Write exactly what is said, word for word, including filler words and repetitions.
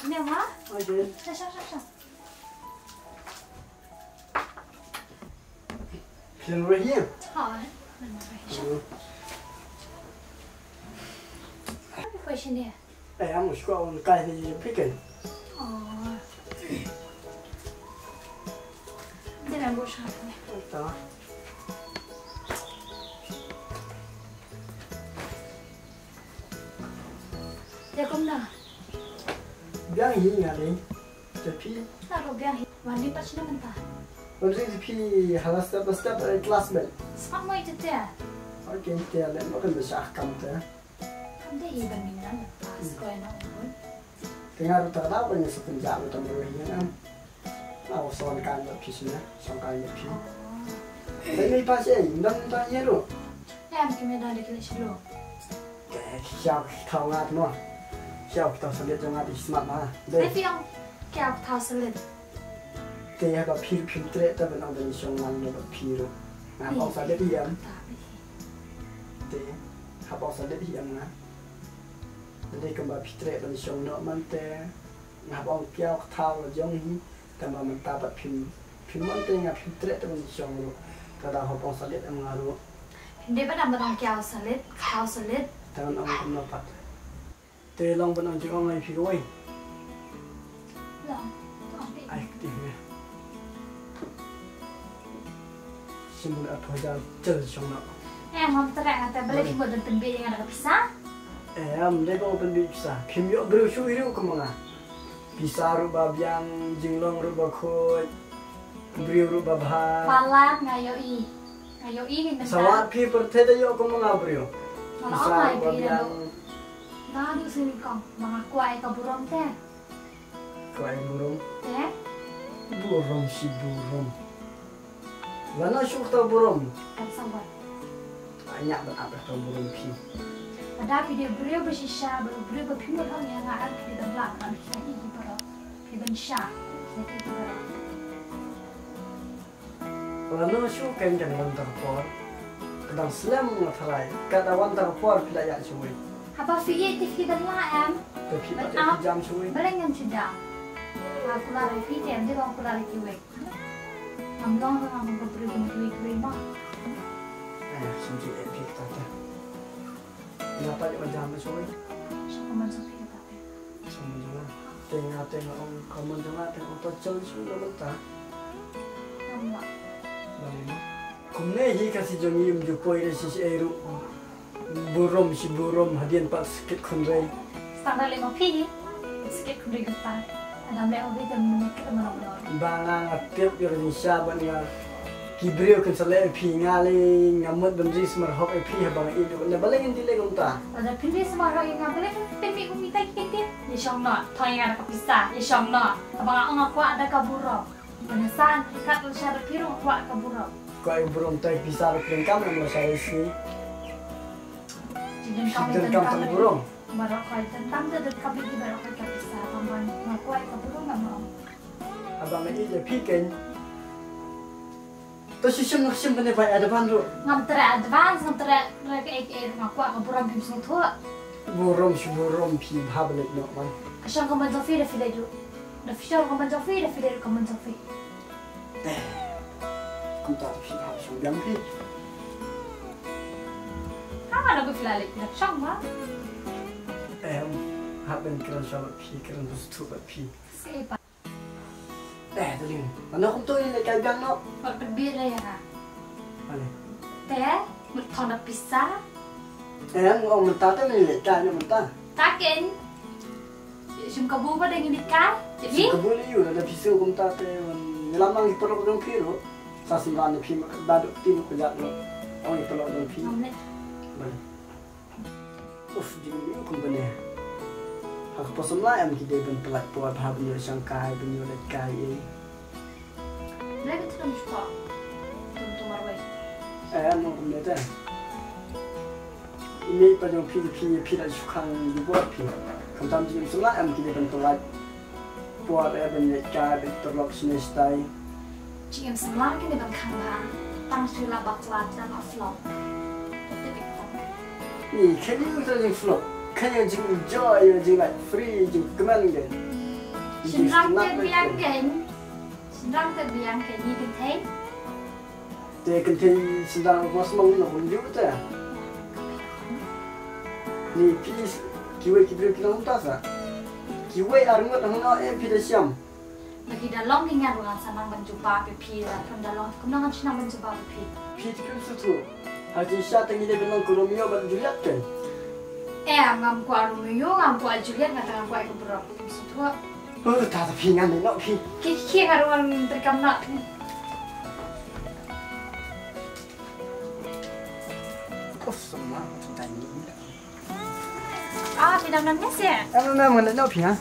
Nia ma? Oi, Jane. Sha, sha, sha, sha. Phi dang rwai hi? Hooid, dang rwai hi. Hmm. Phi kwah shane? Eh, ym, shu kwah wan kai hi phi ken. Oh. Dei, ym buh sha ne. Ta. Te kumno? Biang hi nga dei. Te phi? Nga ruh biang hi. Wan dei pat shano mynta? Wan dei te phi hala step by step, eh, class bad. Sngap mo ite te. Okay, te leh mo kan da shah kam te. Kam dei hi ban mynta mynta. Hmm. Skoi na un. Te nga ruh ta da ban sa pynjah ruh tam ruh hi nga. Nga wan sngewkai bad phi shane, sngewkai bad phi. Te me pass ei, ym dang tang ïa ruh. Em, ki me dang dei ki leh shuh. Te, sha ki thaw nga te mo. Sha ki thaw salit jong nga te smat ma. Dei. Te phi ong, ki thaw salit. Te haba phi ruh phim treh te ban ong ban shong man bad phi ruh. Nga ong salit ïa em. Te, haba ong salit ïa em nga. Te dei kumba phi treh ban shong noh man te. Nga hap ong kiaw ka thaw la jong hi, tangba mynta pat phim, phim mon te nga phim treh te ban shong ruh. Ka dang hap ong salit em nga ruh. Phim dei pat ban ong kiaw salit, thaw salit. Te ban ong kumno pat. Te long ban ong jingong ai phi kawei. Long, ong phi. Ai kti me. Shim da phaw hajar jel shong noh. Eh, ngam treh nga te balei phi mut ban pynbeit ïa nga da ka pisa? Eh, ym dei ba pynbeit pisa. Phim ïoh briew shuh ruh kum ma nga. Pisa ruh ba biang, jinglong ruh ba khuid, briew ruh ba bha. Palat nga ïohi. Nga ïohi hi mynta. Sa wad phi pyrthei da ïoh kum ma nga briew. Pisa ruh ba biang. Naduh sini kong, ba nga kwah ïa ka burom te. Kwah ïa burom. Te? Burom shi burom. Lano shu kata burom. Kan sawat. Ïa ban ap kata burom phi. Lada phi dei briew ba shisha, ba briew ba phi mut hok ïa nga, ar phi dei ban lah ban ap ïa ki baroh. Phi ban shah ïa ki baroh. Lano shu kan kan wan ta ka por. Ka dang slem nga tharai. Ka da wan ta ka por phi la ïa shuwi. Haba phi ïeit te phi ban lah em. Te phi ba te phi jam shuwi. Balei ngam shu jam? Nga kular ïa phi te em, te ba kular ïa kiwei. Ngam long ngam ko briew kum kiwei kiwei ma. Ai, sum ji e phi ta ta. Nga ta ïa jam shuwi. Shu ko man shuwi ta te. Shu man jong nga. Te nga te nga ong ko man jong nga te ong to jam shuwi lo man ta. Ngam lah. Balei ma. Kumne hi ka si jong i ym ju poi re shi shi ei ruh. Burom shi burom hadien pat skit khun rei. Stang da lei ma phi hi. Skit khun rei gita. Adam lei ma phi te mun kit ma nong nong. Ba nga nga tip ïa ka jingshisha ban nga. Ki briew kin sa leh phi nga lei nga mut ban ri sumar hok ïa phi haba nga ïeit ne balei ngin dei lei kumta. Lada phin ri sumar hok ïa nga balei phin pynmih kum ita ki ktien. Ïa shong noh, thoi nga da ka pisa, ïa shong noh. Haba nga ong nga kwah da ka burom. Ban sa kat lashai da phi ruh kwah ka burom. Kwah ka burom tai pisa ruh phi donkam lam lashai da shi. Shi donkam tang burom. Baroh khoit donkam da donkam ïa ki baroh khoit ka pisa tang ban nga kwah ka burom lam rom. Haba nga ïeit ïa phi kein. To shu shim, shim kane bai advance ruh. Ngam treh advance, ngam treh, treh kaei kaei ruh nga kwah ka burom phim sngewthuh. Burom shi burom phi bha ba leit noh man. Ka shong ka mon jong phi da phi leit ruh. Da phi shong ka mon jong phi, da phi leit ruh ka mon jong phi. Eh. Kumta phi hap shong biang phi. Haba la phi la leit phi la shong ma. Em, hap ban kren shong bad phi, kren bad sngewthuh bad phi. Sngewbha. Eh, darling, mano kumto ïa leit kai biang noh. Wat pynbit lei ïa nga. Balei? Te, mut thon da pisa. Em, ong mynta te leit kai noh mynta. Ta kein. Shim kabu ba dang ïa leit kai. Jadi? Shim kabu lei ïa u, lada pisa kumta te, ïalam lang ïa ki paralok jong phi ruh. Sa sumra na phi ma ka dadu kti ma ka jat ruh. Ong ïa ki paralok jong phi. Ngam leh. Balei? Uf, jingmut kum kane. Ha ka por samla em ki dei ban pyllait por bha ban ïoh shangkai, ban ïoh leit kai ei. Balei ban tlot shapoh? Tum tum marwei. Em, kum kane te. I mei i pa jong phi, phi, phi la shu khang jubor phi. Khamtam jingim samla em ki dei ban pyllait por eh ban ïaid kai ban pyrlok shane shatai. Jingim samla kine ban khang bha. Tang shu la bakla tang la flop. Ni kane u tang jing flop. Kane jing enjoy, jing like free, jing kmen ge. Shynrang te biang kein. Shynrang te biang kein, ngi kynthei. Te kynthei shynrang ba sma ngam ju te. Ni phi kiwei ki briew ki long kumta sa. Kiwei ar ngut hangno eh phi da shem. Ba ki da long ki ngat ruh ngan sa nang ban jubab ïa phi la, phi da long kumno ngan sa nang ban jubab ïa phi. Phi te phim sngewthuh. Ha jingshisha te ngi dei ban long ka Romeo bad Juliet kein. Eh, ngam kwah Romeo, ngam kwah Juliet, nga te nga kwah ïa ka brok. Phim sngewthuh. Huh, ta ta phi ngan ïeh noh phi. Khie khie, nga ruh ngan treikam noh. Uff, sumar tang ni. Ah, phi dang don mess ïa? Em em em, ngan ïeh noh phi ha.